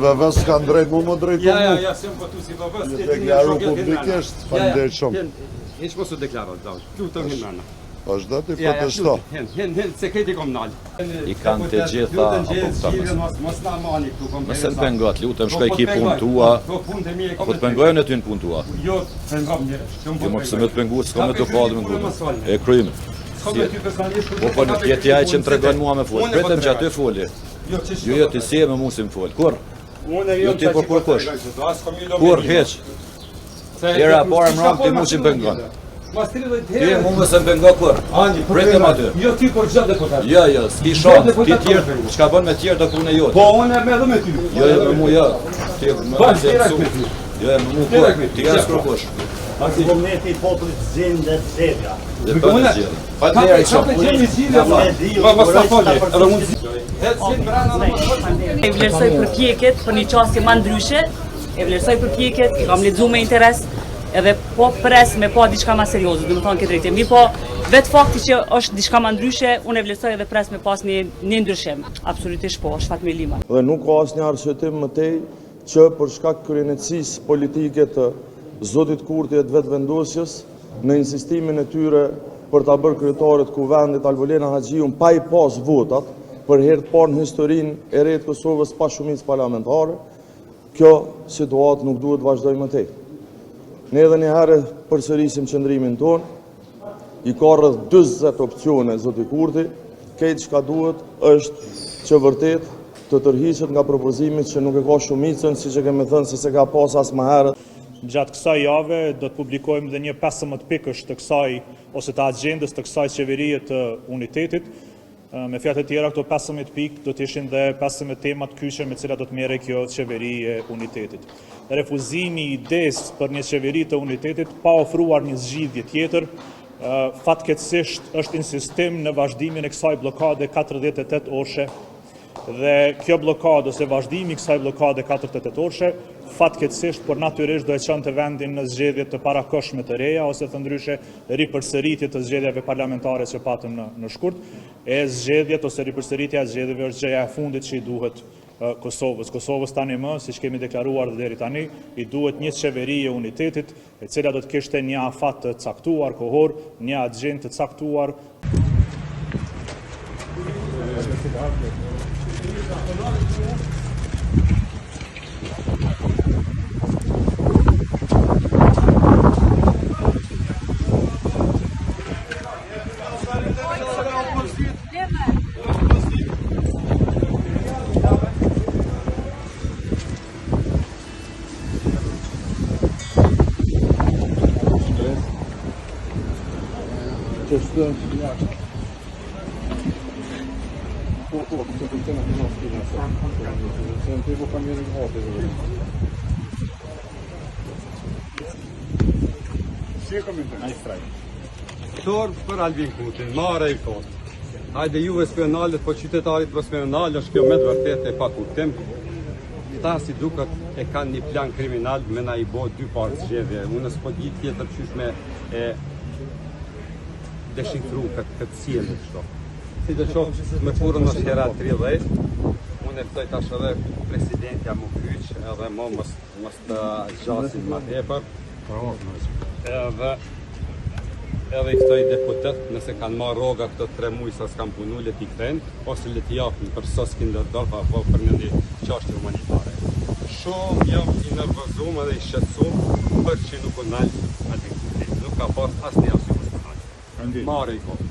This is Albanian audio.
VV s'ka drejt mu më drejtu Ja, ja, mu. ja, s'jam votu si VV, Ju s'ke deklaru publikisht, faleminderit shumë. Hiç mos u deklaro, dal. Lutem hin mrena. Vazhdo ti Ja, ja, protesto. lutem, Hin, hin, hin, se kreti kom nal. I kanë të gjitha, Lutem apo gjejnë këta zgjidhje, mos- mos mos na mani këtu kom. Mos e pengot, lutem, Po, shkoj po ki të punë pengoj, tua. Po punë të mi e Apo të pengojnë e ty në punë tua. Jo, pengom një. Shumë Jo, më pse me të pengu, s'ka me të pa me Mos të folni. E krymë. S'ka me ty personalisht. Po po nuk je ti ai që më tregon mua me fol. Vetëm që aty foli. Jo, që Jo, jo, ti si je me mua si më fol. Kur? Unë Jo, ti po kur kush? Kur hiç. Hera e parë më ram, ti mu që më pengon. Mas 30 Ti herë. mu mos e më pengo kur. Ani, po Pritëm pengoj. aty. Jo ti por çdo deputet. Jo, jo, s'ki shans. Ti tjerë, çka bën me tjerë do punë jote. Po unë me edhe me ty. Jo, jo, me mu jo. Ti më Bën, se direkt mësu. me ty. Jo, jo, me mu kur. Direkt me ty. Ti as kërkush. Vullneti i popullit zindet zgjedhja. Dhe bën Unë- zgjedhje. Faleminderit Ka shumë. të gjeni zgjidhje. Unë e di, Ma mos ta uroj foli. ta Edhe unë Hecin brenda dhe mos foli. E vlerësoj përpjekjet për një qasje më ndryshe, e vlerësoj përpjekjet, i kam lexuar me interes, edhe po pres me pa diçka më serioze, do të thonë këtë drejtim. Mirë po, vetë fakti që është diçka më ndryshe, unë e vlerësoj edhe pres me pas një një ndryshim. Absolutisht po, është Fatmir Limaj. Dhe nuk ka asnjë arsyetim më tej që për shkak kryenetësisë politike të Zotit Kurti e të vetëvendosjes në insistimin e tyre për ta bërë kryetare të kuvendit Albolena Haxhiun pa i pas votat për herë të parë në historinë e re të Kosovës pa shumicë parlamentare, kjo situatë nuk duhet vazhdoj më tej. Ne edhe një herë përsërisim qëndrimin tonë, i ka rreth 40 opcione zoti Kurti, krejt çka duhet është që vërtet të tërhiqet nga propozimi që nuk e ka shumicën, siç e kemi thënë se se ka pas as më herët. Gjatë kësaj jave do të publikojmë dhe një 15 pikësh të kësaj ose të agjendës të kësaj qeverie të unitetit. Me fjalë të tjera, këto 15 pikë do të ishin dhe 15 temat kyçe me cilat do të merrej kjo qeveri e unitetit. Refuzimi i idesë për një qeveri të unitetit pa ofruar një zgjidhje tjetër, ë, fatkeqësisht është insistim në vazhdimin e kësaj bllokade 48 orëshe dhe kjo bllokadë ose vazhdimi i kësaj bllokade 48 orëshe fatkeqësisht por natyrisht do e çonte vendin në zgjedhje të parakohshme të reja ose thënë ndryshe ripërsëritje të zgjedhjeve parlamentare që patëm në në shkurt, e zgjedhjet ose ripërsëritja e zgjedhjeve është gjëja e fundit që i duhet e, Kosovës. Kosovës tani më, siç kemi deklaruar dhe deri tani, i duhet një qeveri e unitetit, e cila do të kishte një afat të caktuar kohor, një agjendë të caktuar Torb për Albin Kurtin, marre i kot. Hajde juve s'po e nalet, po qytetarit mos me nalë, është kjo me të vërtetë e pa kuptim. Këta si duket e kanë një plan kriminal me na i bo dy parë zgjedhje. Unë s'po di tjetër qysh me e deshifru këtë këtë sjellje kështu. Si do qoftë, me kurën është hera 30, unë e ftoj tash edhe presidentja mu kyç, edhe mo mos, mos të zgjasim më tepër. Edhe edhe i ftoj deputet, nëse kanë marrë rroga këto 3 muaj sa s'kan punu, le t'i kthejnë ose le t'i japin për sos Kinderdorf apo për një një çështje humanitare. Shumë jam i nervozum edhe i shqetësum për që nuk u nal Albin Kurti. Nuk ka pas asnjë arsye mos u nal. Marre i kohë.